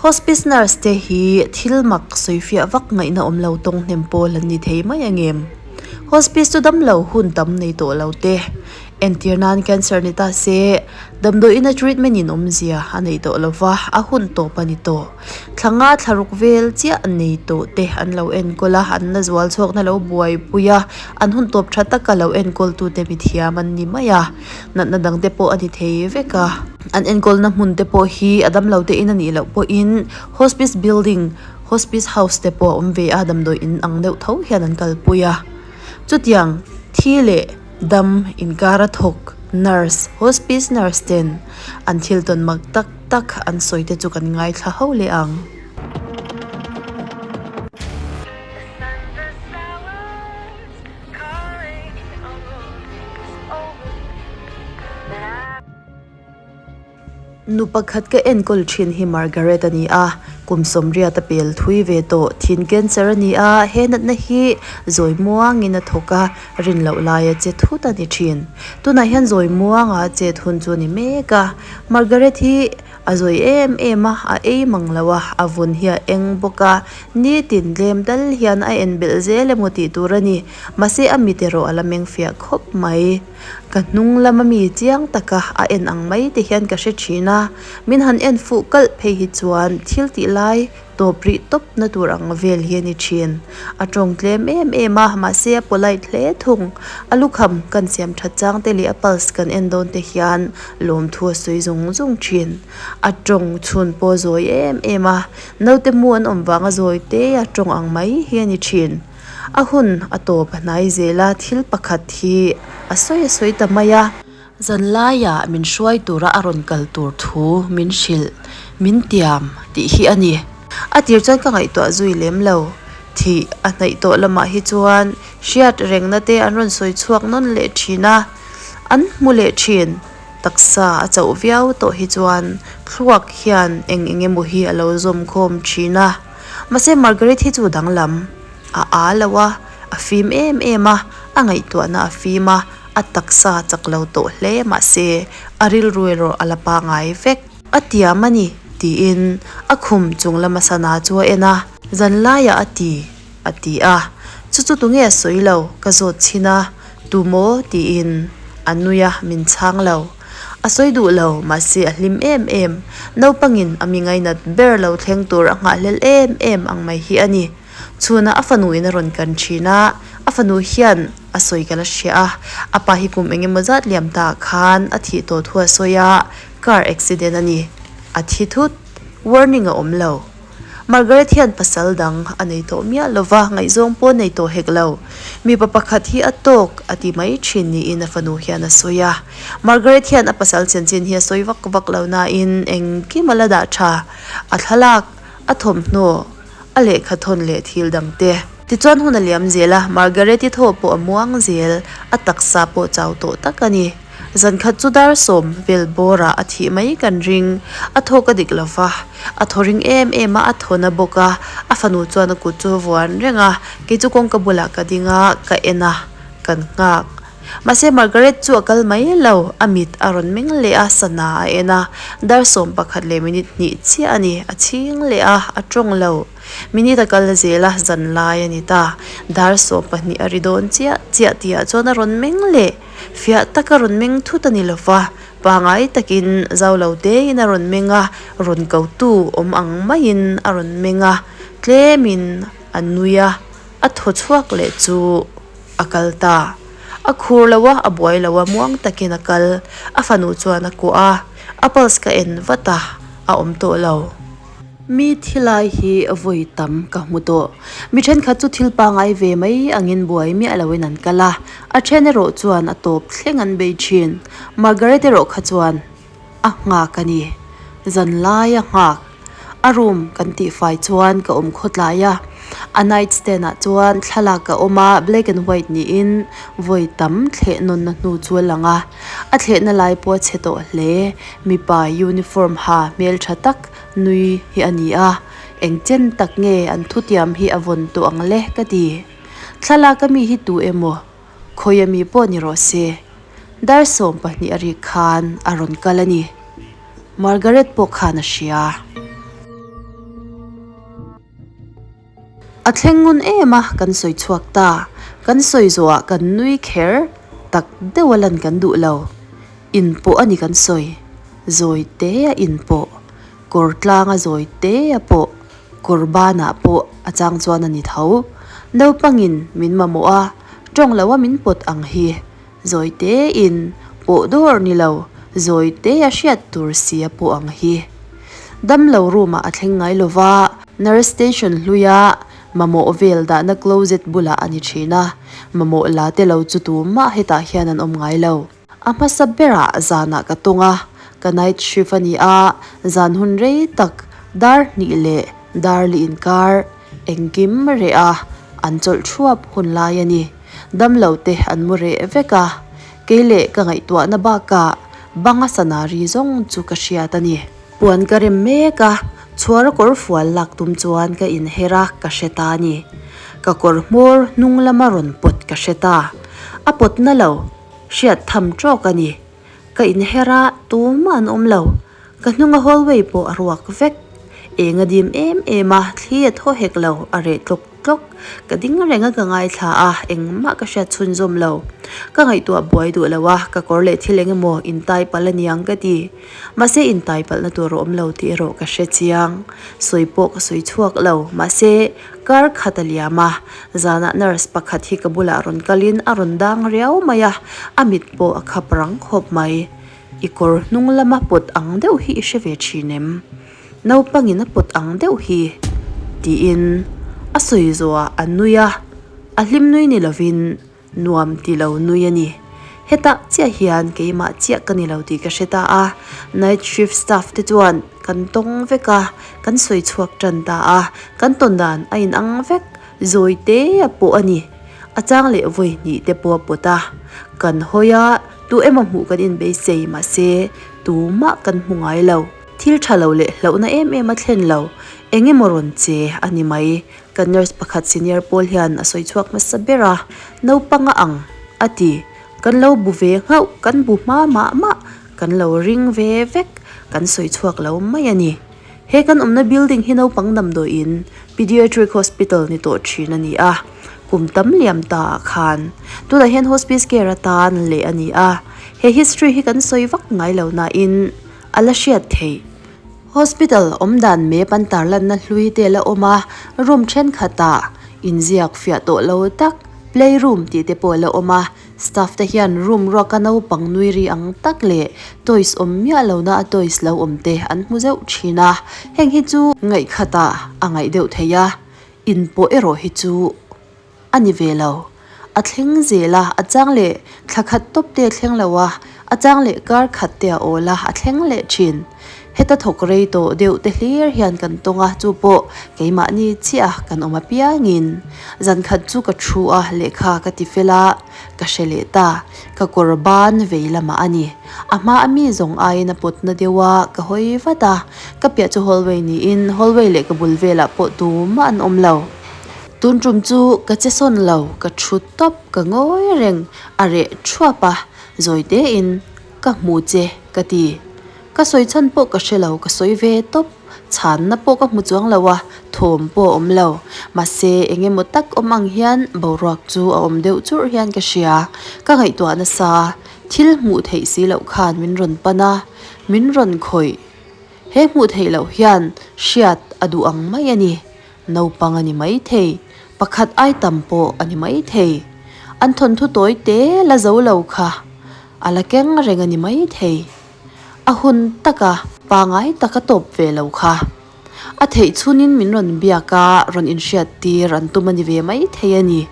Hospice nurse te hi thil mak sawifiah vak ngaihna awm lo tawng hnem pawl an ni thei mai angem? Hospice chu damlo hun tam nei tawh lo te, entir nan cancer ni ta se, damdawiin a treatment in awmzia a nei tawh lo va, a hun tawp a ni tawh. Thla nga thla ruk vel chiah nei tawh te an lo enkawl a, an la zual chhuakna lo buaipui a, an hun tawp tha taka lo enkawltute mithiam an ni mai a, natna dang te pawh a ni thei vek a. An enkawlna hmun te pawh hi a damlo te in a nih loh pawhin hospice building, hospice house te pawh a awm ve a, damdawi in ang deuh tho hian an kalpui a. Chutiang thi leh dam inkara thawk nurse, hospice nurse ten an thil tawn mak tak tak an sawi te chu kan ngaithla ho leh ang. Nu pakhat ka enkawl thin hi Margaret a ni a, kum sawmriat a pel thui ve tawh. Thin cancer a ni a, he natna hi zawi muangin a thawk a, rin loh laia che thut a ni thin. Tunah hian zawi muanga chet hun chu a ni mek a, Margaret hi a zawi em em a, a ei mang lo a, a vun hi a eng bawk a, nitin tlem tal hian a en belh zel emaw tih tur a ni. Mahse a mit erawh a la meng fiah khawp mai. Ka hnung lama mi chiang taka a en ang mai te hian ka hre thin a, min han en fuh kalh phei hi chuan thil tih lai tawp rih tawp na tur ang vel hi a ni thin. A tawng tlem em em a, mahse a polite hle thung. A lukham kan siam that chang te leh a pulse kan en dawn te hian lawmthu a sawi zung zung thin. A tawng chhun pawh a zawi em em a, naute mu an awm vanga zawi te a tawng ang mai hi a ni thin. A hun a tawp a hnai zel a, thil pakhat hi a sawi a sawi ta mai a. Zanlaiah min hruai tura a rawn kal tur thu min hrilh, min tiam tih hi a ni. A tir chuan ka ngaihtuah zui lem lo. Thih a hnaih tawh lamah hi chuan hriat rengna te an rawn sawi chhuak nawn leh thin a, an hmu leh thin. Taksa a chauh viau tawh hi chuan thluak hian eng eng emaw hi a lo zawm khawm thin a. Mahse Margaret hi chu danglam a aa lo a, a fim em em a, a ngaihtuahna a fim a, a taksa chak lo tawh hle mahse a rilru erawh a la pangai vek. A tiam a ni tiin a khum chung lama sana chu a en a, zanlaiah a ti a ti a, chu chu tunge a sawi lo ka zawt chhin a, tumaw tiin a nui a min chhang lo. A sawi duh lo, mahse a hlim em em. Naupangin a mi ngainat ber lo thleng tur a nghahhlel em em ang mai hi a ni. Chhunah a fanu in a rawn kan thin a, a fanu hian a sawi ka la hria a, a pa hi kum eng emaw zat liam ta khan a thih tawh thu a sawi a, car accident a ni. A thi thut. Warning a awm lo. Margaret hian pasal dang a nei tawh miah lo va, ngaihzawng pawh nei tawh hek lo. Mipa pakhat hi a tawk a ti mai thin niin a fanu hian a sawi a. Margaret hian a pasal chanchin hi a sawi vak vak lo nain engkim a la dah tha, a thlalak, a thawmhnaw, a lehkha thawn leh thil dang te. Tichuan hun a liam zel a, Margaret-i thaw pawh a muang zel, a taksa pawh chau tawh tak a ni. Zan khat chu dar sawm vel bawrah a thih mai kan ring. A thawk a dik lo va, a thaw ring em em a, a thaw na bawk a. A fanu chuan a kut chu a vuan reng a, kei chu kawngka bulah ka ding a, ka en a, kan nghak. Mahse Margaret chu a kal mai lo, a mit a rawn meng leh a, sana a en a, dar 11 leh minute hnih chiah a ni, a chhing leh a, a tawng lo. Minute a kal zel a, zan lai a ni ta. Dar 12 a ri dawn chiah chiah tihah chuan a rawn meng leh. Fiah taka rawn meng thut a ni lo va, pangai takin zau lo tein a rawn meng a, rawn kotu awm ang maiin a rawn meng a, tlemin a nui a, a thaw chhuak leh chu a kal ta. A khur lo a, a buai lo a, muang takin a kal. A fanu chuan a kuah a, a pulse ka en vat a, a awm tawh lo. Mi thilai hi vawi tam ka hmu tawh. Mi thenkhat chu thil pangai ve mai angin buai miah loin an kal a, a then erawh chuan a tawp thleng an bei thin. Margaret erawh kha chuan a nghak a ni. Zanlai a nghak. A room kan tihfai chuan ka awm khawtlai a, a night stand ah chuan thlalak a awm a, black and white niin vawi tam thleh nawnna hnu chu a lang a. A thlehna lai pawh a chhe tawh hle. Mipa uniform ha hmeltha tak nui hi a ni a, eng chen tak nge an thutiam hi a vawn tawh ang le ka ti. Thlalak a mi hi tu emaw, khawi a mi pawh ni rawh se. Dar 12 a rik khan a rawn kal a ni. Margaret pawh khan a hria. A thleng ngun em a, kan sawi chhuak ta. Kan sawi zawhah kan nui kher tak deuh a lan kan duh lo. In pawh a ni kan sawi. Zawi te a in pawh. Kawr tlanga zawi te a pawh. Kawr banah pawh a chang chuan a ni tho. Naupangin min mamawh a, tawng lo a min pawt ang hi. Zawi te in pawh dawr ni lo, zawi te a hriat tur si a pawh ang hi. Damlo room ah a thleng ngai lo va, nurse station hluia mamawh vel dahna closet bulah a ni thin a, mamawh la te lo chu tumah hetah hian an awm ngai lo. A hmasa berah zanah ka tawng a, ka night shift a ni a, zan hun rei tak dar hnih leh dar li inkar engkim reh a an chawlh thuap hun lai a ni. Damlo te an mu reh vek a, kei leh ka ngaihtuahna bakah banga sana ri zawng chu ka hriat a ni. Puan ka rem mek a, chhuara kawr fual lak tum chuan ka inher a, ka hre ta a ni. Ka kawr hmawr hnung lama rawn pawt ka hre ta. A pawtna lo hriat tham tawk a ni. Ka inher a, tumah an awm lo. Ka hnunga hallway pawh a ruak vek. Eng a dim em em a, thli a thaw hek lo, a reh tlawk tlawk. Ka ding reng a ka ngaithla a, engmah ka hriat chhunzawm lo. Ka ngaihtuah buai duh lo a, ka kawr leh thil eng emaw intai palh a niang ka ti. Mahse intai palhna tur a awm lo tih erawh ka hre chiang. Sawi pawh ka sawi chhuak lo, mahse kar khat a liam a, zanah nurse pakhat hi ka bulah rawn kalin a rawn dang riau mai a, a mit pawh a khap rang khawp mai. I kawr hnung lama pawt ang deuh hi i hre ve thin em? Naupangin a pawt ang deuh hi tiin a sawi zawhah a nui a, a hlim nui ni lovin nuam ti lo nui a ni. Hetah chiah hian keimah chiah ka ni lo tih ka hre ta a, night shift staff te chuan kan tawng vek a, kan sawi chhuak tan ta a, kan tawn dan a inang vek, zawi te a pawh a ni. A chang leh vawi hnih te pawh a pawt a, kan hawi a, tu emaw hmuh kan inbeisei mahse tumah kan hmu ngai lo. Thil tha lo leh hlauhna em em a thlen lo, eng emaw rawn che a ni mai. Kan nurse pakhat senior pawl hian a sawi chhuak hmasa ber a, naupang a ang a ti. Kan lo bu ve nghauh, kan bu hma mah mah, kan lo ring ve vek, kan sawi chhuak lo mai a ni. He kan awmna building hi naupang damdawiin Pediatric Hospital ni tawh thin a ni a, kum tam liam ta ah khan tunah hian hospice care atan leh a ni a, he history hi kan sawi vak ngai lo nain a la hriat theih. Hospital awmdan map an tarlanna hlui te la awm a, room thenkhatah inziak fiah tawh lo tak play room tih te pawh a la awm a. Staff te hian room ruaka naupang nui ri ang tak leh toys awm miah lohna a toys lo awm te an hmu zeuh thin a, heng hi chu ngaihkhatah a ngaih deuh theih a, in pawh erawh hi chu a ni ve lo. A thleng zel a, a chang leh thla khat tawp te a thleng lo a, a chang leh kar khat te a awl a, a thleng leh thin. Heta thawk rei tawh deuh te hlir hian kan tawng a, chu pawh keimahni chiah kan awm apiangin. Zan khat chu ka thu a, lehkha ka ti fel a, ka hre leh ta. Ka kawr ban vei lamah a ni. A hma a mi zawng aiin a pawtna deuh a, ka hawi vat a. Ka piah chu hallway niin hallway leh ka bul velah pawh tumah an awm lo. Tun tum chu ka che sawn lo, ka thu tawp, ka ngawi reng, a reh thuap a, zawi tein ka hmu che ka ti. Ka sawi chhan pawh ka hre lo, ka sawi ve tawp. Chhanna pawh ka hmu chuang lo a, thawm pawh a awm lo. Mahse, eng emaw tak awm ang hian boruak chu a awm deuh churh hian ka hria. Ka ngaihtuah nasa, thil hmuh theih si loh khan min rawn pan a, min rawn khawih. He hmuh theih loh hian hriat a duh ang mai a ni. Naupang a ni maithei, pakhat ai tam pawh a ni maithei. An thawnthu tawi te la zo lo kha a la keng reng a ni maithei. A hun taka pangai taka tawp ve lo kha. A theih chhunin min rawn biak a, rawn inhriat tir an tum a ni ve maithei a ni.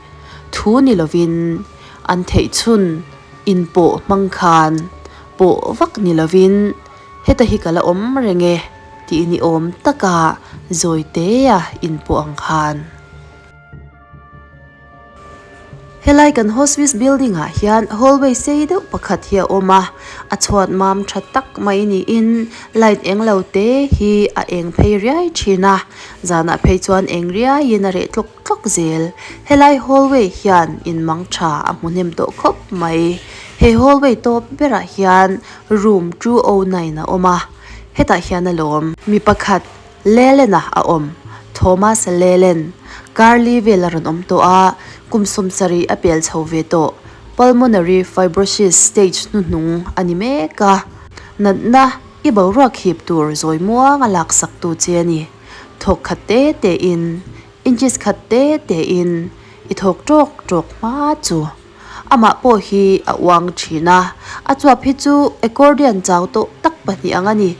Thu ni lovin an theih chhun inpawh hmang khan pawh vak ni lovin heta hi ka la awm reng e tih ni awm taka Zawitea inpawh ang khan. Helai kan hospice building ah hian hallway sei deuh pakhat hi a awm a, a chhuat mam tha tak mai niin light eng lo te hi a eng phei riai thin a, zanah phei chuan eng riaiin a reh tlawk tlawk zel. Helai hallway hian in mang tha a hmu hnem tawh khawp mai. He hallway tawp berah hian room 209 a awm a, hetah hian a lawm. Mi pakhat Lelen-a a awm. Thomas Lelen. Karli vel a rawn awm tawh a, kum 70 a pel chho ve tawh. Pulmonary fibrosis stage hnuhnung a ni mek a. Natna i boruak hip tur zawi muang a laksak tu che a ni. Thawk khat te te in, inches khat te te in i thawk tawk tawk hma chu. Amah pawh hi a uang thin a, a chuap hi chu accordion chau tawh tak pahnih ang a ni.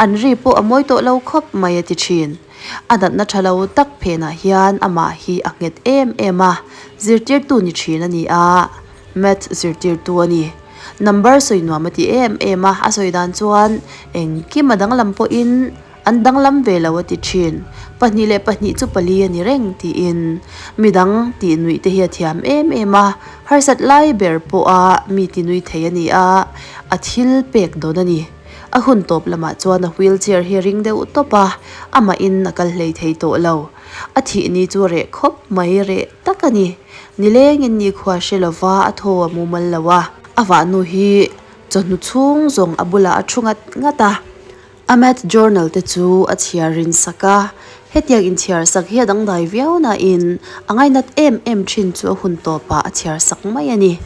An ri pawh a mawi tawh lo khawp mai a ti thin. A natna tha lo tak phenah hian amah hi a nghet em em a, zirtirtu ni thin a ni a, math zirtirtu a ni. Number sawi nuam a ti em em a, a sawi dan chuan engkim a danglam pawhin An danglam ve lo a ti thin. Pahnih leh pahnih chu pali a ni reng tiin midang tih nuih te hi a thiam em em a, harsat lai ber pawha mi ti nui thei a ni a, a thil pek dawn a ni. A hun tawp lamah chuan a wheelchair hi a ring deuh tawp a, amahin a kal hlei thei tawh lo. A thih ni chu reh khawp mai reh tak a ni. Nilengin nikhua hre lova a thaw a mumal lo a, a vahnu hi chawhnu chhung zawng a bulah a thu ngat ngat a. A math journal te chu a chhiar rin sak a, hetiang inchhiar sak hi a dangdai viau nain a ngainat em em thin chu a hun tawpah a chhiar sak mai a ni.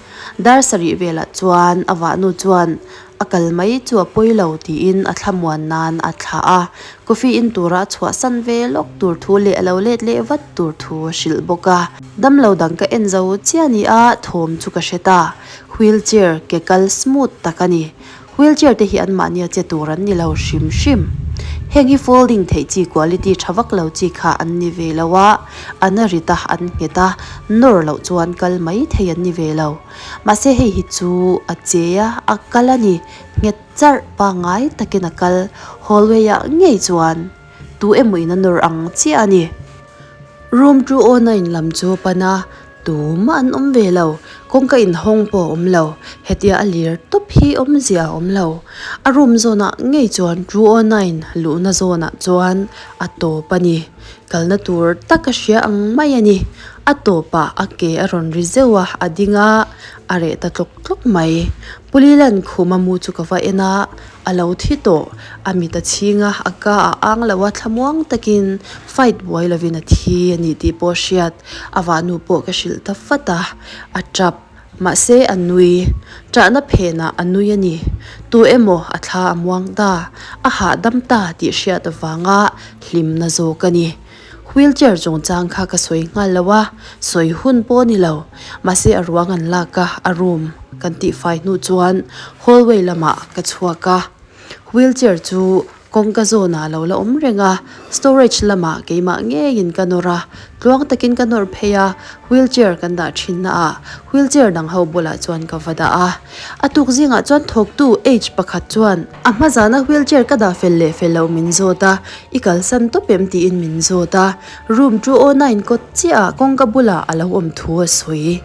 Dar sarih velah chuan a vahnu chuan a kal mai chu a pawi lo tiin a thlamuan nan a thlah a, coffee in tura a chhuahsan ve lawk tur thu leh a lo let leh vat tur thu a hrilh bawk a. Damlo dang ka en zo chiah a ni a, thawm chu ka hre ta. Wheelchair ke kal smooth tak a ni. Wheelchair te hi anmahnia che tur an ni lo hrim hrim. Heng hi folding theih chi quality tha vak lo chi kha an ni ve lo a, an a rit a, an nghet a, nawr loh chuan kal mai thei an ni ve lo. Mahse hei hi chu a che a, a kal a ni, nghet charh pangngai takin a kal, hallway ah ngei chuan tu emaw in a nawr ang chiah a ni. Room 209 lam chu a pan a, Tumah an awm ve lo, kawngka inhawng pawh a awm lo, hetia a lir tawp hi awmzia a awm lo. A room zawnah ngei chuan 209 luhna zawnah chuan a tawp a ni. Kalna tur tak a hria ang mai a ni. A tawpah a ke a rawn ri zeuh a, a ding a, a reh ta tlawk tlawk mai. Pulilan khuma mu chu ka va en a, A lo thi tawh, a mit a chhing a, a ka a ang lo a, thlamuang takin fight buai lovin a thi a ni tih pawh hriat a vahnu pawh ka hrilh ta vat a, a tap. Mahse a nui. Ṭahna phenah a nui a ni. Tu emaw a thla a muang ta, a hahdam ta tih hriat avanga hlimna zawk a ni. Wheelchair chungchang kha ka sawi nghal lo a, sawi hun pawh a ni lo. Mahse a ruang an lak a, a room kan tihfai hnu chuan hallway lamah ka chhuak a. Wheelchair chu kawngka zawnah a lo la awm reng a, storage lamah keimah ngeiin ka nawr a, tluang takin ka nawr phei a, wheelchair kan dah thinna ah wheelchair dang ho bulah chuan ka va dah a. A tuk zingah chuan thawktu H pakhat chuan a hma zana wheelchair ka dah fel leh fel lo min zawt a, I kalsan tawp em tiin min zawt a, room 209 kawt chiah ah kawngka bulah a lo awm thu a sawi.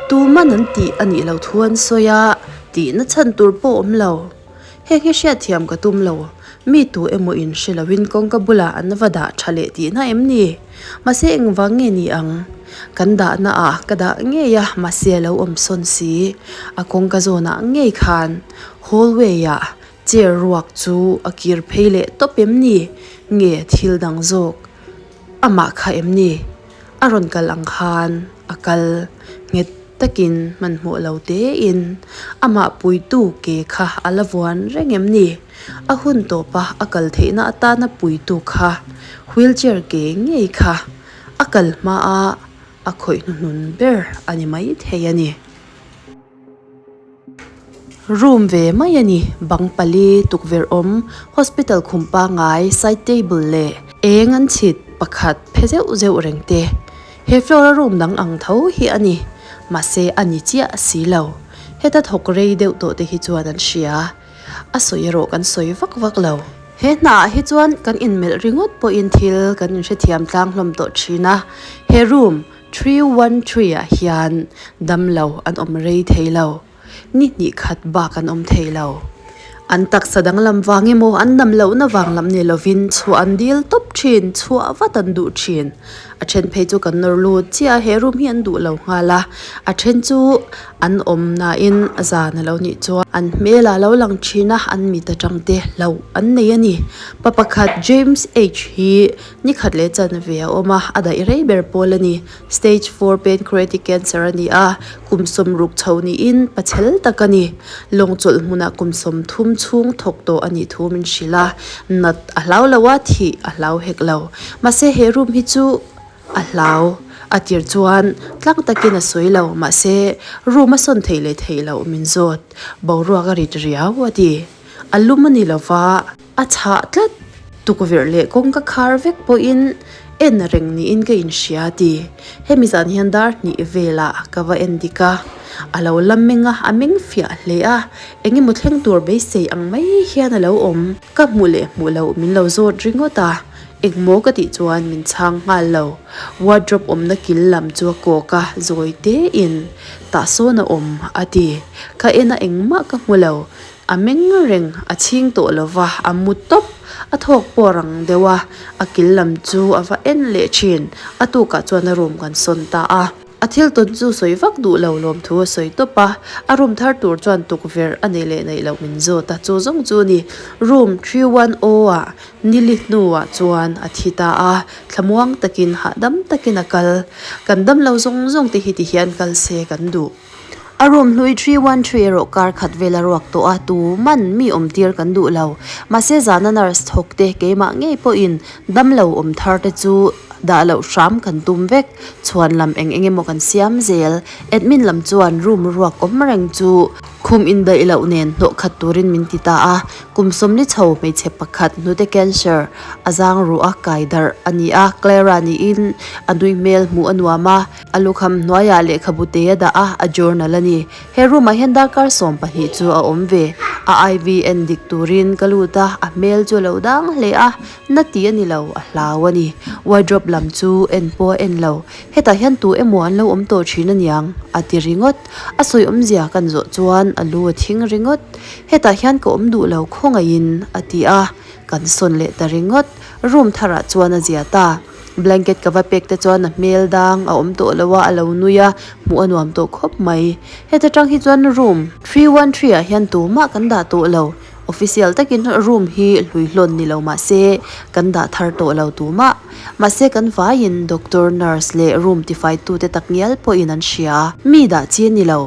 Tuman an tih a nih loh thu an sawi a, tihna chhan tur pawh awm lo. Heng hi hriatthiam ka tum lo, mi tu emaw in hre loin kawngka bulah an va dah tha leh tihna em ni? Mahse engvang nge ni ang? Kan dahna ah ka dah ngei a, mahse a lo awm sawn si. A kawngka zawnah ngei khan hallway ah Chair ruak chu a kir phei leh tawp em ni? Nge thil dang zawk? Amah kha em ni? A rawn kal ang khan a kal nghet takin hmanhmawh lo tein amah puitu ke kha a la vuan reng em ni? A hun tawpa a kal theihna atana puitu kha wheelchair ke ngei kha a kal hmaa a khawih hnuhnun ber a ni maithei a ni. Room ve mai a ni, bang pali tukverh awm, hospital khum pangai, side table leh eng an chhit pakhat phe zeuh zeuh reng te. He floor a room dang ang tho hi a ni, mahse a ni chiah si lo. Heta thawk rei deuh tawh te hi chuan an hria, a sawi erawh kan sawi vak vak lo. He hnaah hi chuan kan inmelh ringawt pawhin thil kan inhrethiam tlang hlawm tawh thin a, he room 313 ah hian damlo an awm rei thei lo, ni hnih khat bak an awm thei lo. An taksa danglam vang emaw an dam lohna vang lam ni lovin chhuah an dil tawp thin, chhuah vat an duh thin. A then phei chu kan nawr lut chiah a, he room hi an duh lo nghal a, a then chu an awm nain zan a lo nih chuan. An hmel ah lo lang thin a, an mit atang te hlauh an nei a ni. Pa pakhat James H hi nikhat leh chanve a awm a, a daih rei ber pawl a ni. Stage 4 pancreatic cancer a ni a, kum sawmruk chho niin pachhel tak a ni. Lawng chawlh hmunah kum 30 chhung thawk tawh a nih thu min hrilh a, nat a hlau lo a, thih a hlau hek lo. Mahse he room hi chu a hlau a tir chuan tlang takin a sawi lo, mahse room a sawn theih leh theih loh min zawt. Boruak a rit riau a ti. A lum a ni lo va, a chhah tlat. Tukverh leh kawngka khar vek pawhin en reng niin ka inhria a ti. Hemi zan hian dar hnih velah ka va en dik a, a lo la meng a, a meng fiah hle a, eng emaw thleng tur beisei ang mai hian a lo awm. Ka hmuh leh hmuh loh min lo zawt ringawt a, engmaw ka tih chuan min chhang nghal lo. Wardrobe awmna kil lam chu a kawk a, zawi tein tah sawn a awm a ti. Ka en a engmah ka hmu lo. A meng reng, a chhing tawh lo va, a mu tawp. A thawk pawh rang deuh a, a kil lam chu a va en leh thin. A tukah chuan a room kan sawn ta a. A thil tawn chu sawi vak duh lo lawm thu a sawi tawp a. A room thar tur chuan tukverh a neih leh neih loh min zawt a, chu zawng chu ni. Room 310 ah nili hnuah chuan a thi ta a, thlamuang takin hahdam takin a kal. Kan damlo zawng zawng te hi tihian kal se kan duh. A room hlui 313 erawh kar khat vel a ruak tawh a, tu man mi awm tir kan duh lo. Mahse zana nurse thawk te keimah ngei pawhin damlo awm thar te chu dah loh hram kan tum vek. Chhuan lam eng eng emaw kan siam zel. Admin lam chuan room ruak awm reng chu khum indaih loh nen hnawh khat turin min ti ta a. Kum sawmli chho hmeichhe pakhat hnute cancer a zang ruh a kai darh a ni a, Clara niin a nui hmel hmuh a nuam a. A lukham hnuaiah lehkhabu te a dah a, a journal a ni. He room ah hian darkar 12 chu a awm ve. A IV en dik turin ka lut a, a hmel chu a lo dang hle a, na ti a ni lo, a hlau a ni. Wardrobe lam chu en pawh a en lo. Hetah hian tu emaw an lo awm tawh thin a niang, a ti ringawt. A sawi awmzia kan zawh chuan a lu a thing ringawt. Hetah hian ka awm duh lo khawngaihin, a ti a, kan sawn leh ta ringawt. Room tharah chuan a zia ta. Blanket ka va pek te chuan a hmel dang a awm tawh lo a, a lo nui a, hmuh a nuam tawh khawp mai. Heta tang hi chuan room 313 ah hian tumah kan dah tawh lo. Official takin room hi hlui hlawn ni lo mah se kan dah thar tawh lo tumah. Mahse kan vaiin doctor, nurse leh room tifai tute takngial pawhin an hria. Mi dah chi a ni lo.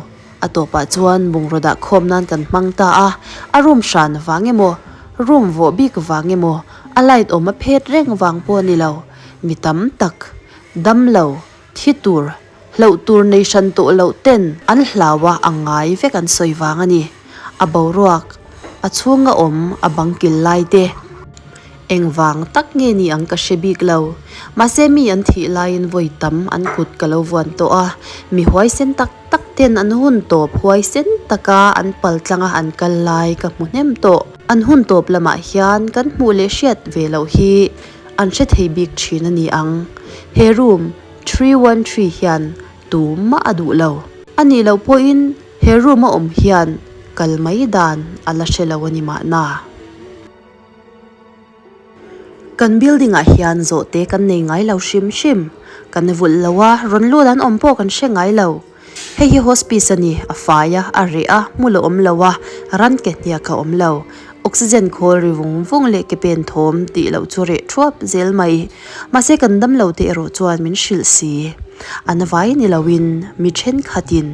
A tawpah chuan bungraw dah khawm nan kan hmang ta a, a room hran vang emaw, room vawh bik vang emaw, A light awm a phet reng vang pawh a ni lo, mi tam tak, dam lo, thi tur, hlauh tur nei hran tawh loh ten an hlau a, a ngai vek an sawi vang a ni. A boruak, a chhunga awm, a bang kil lai te. Engvang tak nge ni ang ka hre bik lo. Mahse mi an thih laiin vawi tam an kut ka lo vuan tawh a, mi huaisen tak tak ten an hun tawp huaisen taka an pal tlanga an kal lai ka hmu hnem tawh. An hun tawp lamah hian kan hmuh leh hriat ve loh hi an hre thei bik thin a ni ang. He room 313 hian tumah a duh lo. A nih loh pawhin he room a awm hian kal mai dan a la hre lo a ni mahna. Kan building ah hian zawhte kan nei ngai lo hrim hrim. Kan vulh lo a, rawn lut an awm pawh kan hre ngai lo. Hei hi hospice a ni, a fai a, a reh a, hmul a awm lo a, ran ke hniak a awm lo. Oxygen khawl ri vung vung leh ke pen thawm tih loh chu reh thuap zel mai. Mahse kan dam lo te erawh chuan min hrilh si. An vai ni loin mi thenkhatin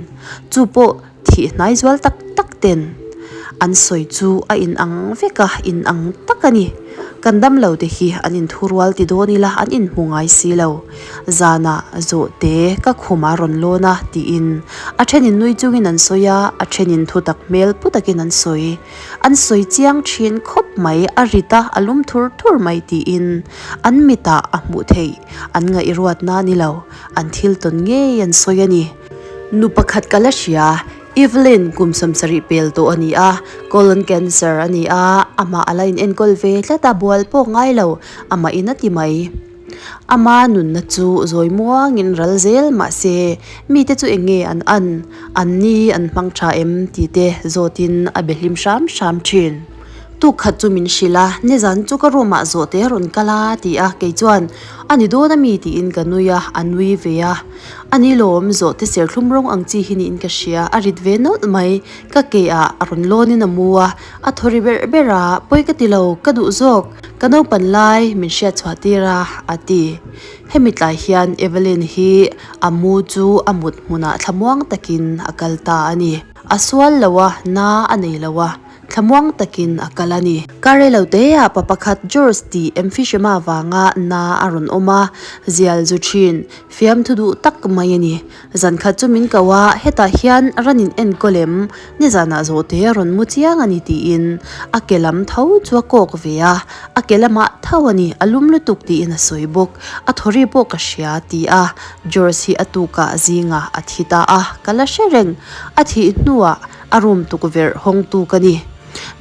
chu pawh Thih hnai zual tak tak ten an sawi chu a in ang vek a, in ang tak a ni. Kan dam lo te hi an in thurual ti dawn ila an in hmu ngai si lo. Zanah zawhte ka khum a rawn lawn a tiin a thenin nui chungin an sawi a, a thenin thu tak hmel pu takin an sawi. An sawi chiang thin khawp mai, a rit a, a lum thur thur mai tiin an mitah a hmuh theih. An ngaihruatna a ni lo, an thil tawn ngei an sawi a ni. Nu pakhat ka la hria, Evelyn kum 70 pel tawh a ni a, colon cancer a ni a, amah a la inenkawl ve tlat a, bual pawh ngai lo, amah in a ti mai. Ama nunna chu zawi muangin ral zel mah se, mite chu eng nge an an, an ni an hmang tha em tih te zawtin a be hlim hram hram thin. Tuk khat chu min hrilh a, nizan chu ka room ah zawhte a rawn kal a ti a, kei chuan a ni dawn ami tiin ka nui a, a nui ve a. A ni lawm, zawhte serthlum rawng ang chi hi niin ka hria, a rit ve nawlh mai, ka ke ah a rawn lawn in a mu a, a thaw ri berh ber a, pawi ka ti lo, ka duh zawk, ka naupan lai min hriat chhuah tir a, a ti. Hemi tlai hian Evelyn hi a mu chu a mut hmunah thlamuang takin a kal ta a ni. A sual lo a, na a nei lo a, thlamuang takin a kal a ni. Karelo teah pa pakhat George tih emphysema vanga na a rawn awm a, zial zu thin, fiamthu duh tak mai a ni. Zan khat chu min ko a, hetah hian ran in enkawl em? Nizanah zawhte a rawn mu chiang a ni tiin a ke lam tho chu a kawk ve a, a ke lamah tho a ni, a lum lutuk tiin a sawi bawk. A thawri pawh ka hria ti a, George hi a tukah zingah a thi ta a, ka la hre reng. A thih hnuah a room tukverh hawngtu ka ni.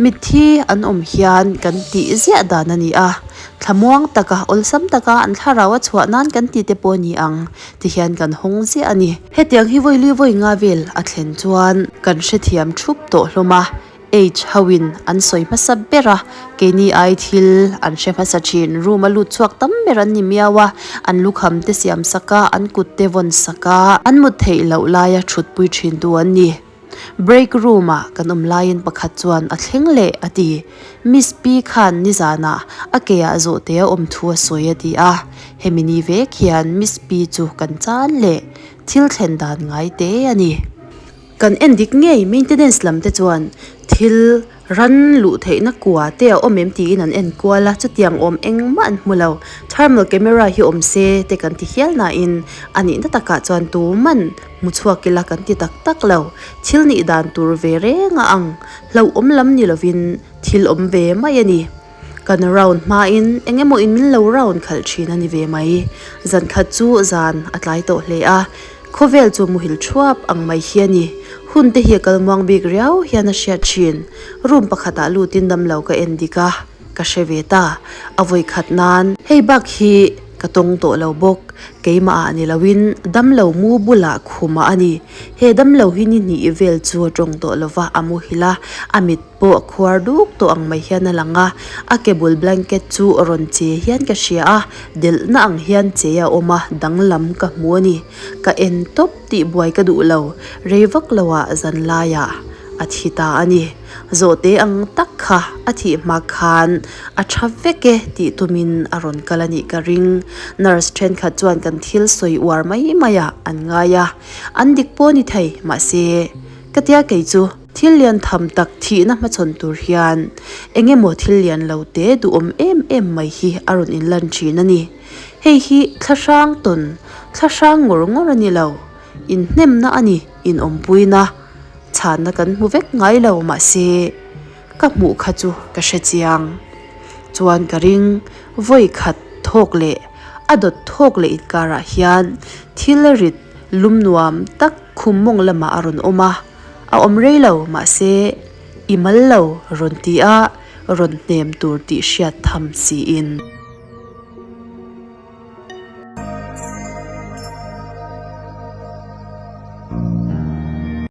Mitthi an awm hian kan tih ziah dan a ni a, thlamuang taka awlsam taka an thlarau a chhuah nan kan ti te pawh a ni ang ti hian kan hawng ziah a ni. Hetiang hi vawi li vawi nga vel a thlen chuan kan hrethiam thup tawh hlawm a, H hoin an sawi hmasa ber a, keini ai thil an hre hmasa thin, room a lut chhuak tam ber an ni miau a, an lukham te siam sak a, an kut te vawn sak a, an mut theih loh laia thutpui thin tu an ni. Break room ah kan awm laiin pakhat chuan a thleng leh a ti. Miss Pi khan nizanah a ke ah zawhte a awm thu a sawi a ti a, hemi ni vek hian Miss Pi chu kan chan leh thil thlen dan ngai te a ni. Kan en dik ngei maintenance lam te chuan thil Ran luh theihna kua te a awm em tiin an en kual a, chutiang awm engmah an hmu lo. Thermal camera hi awm se te kan ti hial nain a nihna takah chuan tuman hmu chhuak ila kan ti tak tak lo. Thil nih dan tur ve reng a ang, hlauhawm lam ni lovin thil awm ve mai a ni. Kan round hmain eng emaw in min lo round khalh thin a ni ve mai. Zan khat chu zan a tlai tawh hle a, Khawvel chu muhil thuap ang mai hi a ni. Hun te hi a kal muang bik riau hian a hriat thin. Room pakhatah lutin damlo ka en dik a, ka hre ve ta. A vawi khat nan hei bak hi ka tawng tawh lo bawk. Keimah ah ni loin damlo mu bulah khumah a ni. He damlo hi ni hnih vel chu a tawng tawh lova a muhil a, a mit pawh a khuar duk tawh ang mai hian a lang a, a ke bul blanket chu rawn che hian ka hria a, delhna ang hian che a awm a, danglam ka hmu a ni. Ka en tawp tih buai ka duh lo, rei vak lo ah zan laiah a thi ta a ni. Zawhte ang tak kha a thih hma khan a tha vek e tih tumin a rawn kal a nih ka ring. Nurse thenkhat chuan kan thil sawi uar mai mai ah an ngai a, an dik pawh a ni thei, mahse ka tia kei chu. Thil lian tham tak thihna hmachhawn tur hian eng emaw thil lian lo te duhawm em em mai hi a rawn inlan thin a ni. Hei hi thlahrang tawn, thlahrang ngawr ngawr a ni lo. Inhnemna a ni, inawmpuina chhanna kan hmu vek ngai lo mahse ka hmuh kha chu ka hre chiang. Chuan ka ring vawi khat thawk leh a dawt thawk leh inkarah hian thil rit lum nuam tak khum mawng lamah a rawn awm a. A awm rei lo, mahse i mal lo rawn ti a, rawn hnem tur tih hriat tham siin.